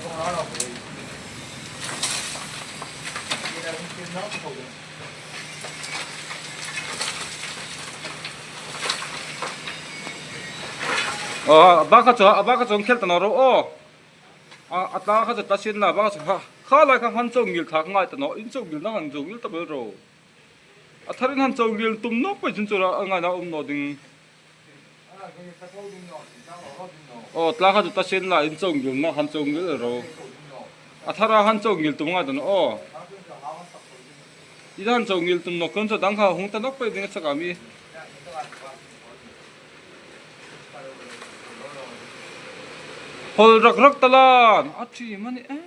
Aw a bak kha chu a bak kha chu an khel ta nawh rawh aw a tlang kha chu ta sin la a bak kha chu kha kha lai kha han chaw ngil thla kha ngai ta nawh in chaw ngil na han chaw ngil ta ber rawh a thar in han chaw ngil tum nawk mai chun chu a ngaina awm nawh ding. Aw tlang kha chu ta sen la in chaw ngil na han chaw ngil ro a thar a han chaw ngil tum ngai dawn aw i han chaw ngil tum nawk chuan chaw dang kha a hung ta nawk pawh ding a chak a mi. Hawl rak rak ta lan a thi mani em.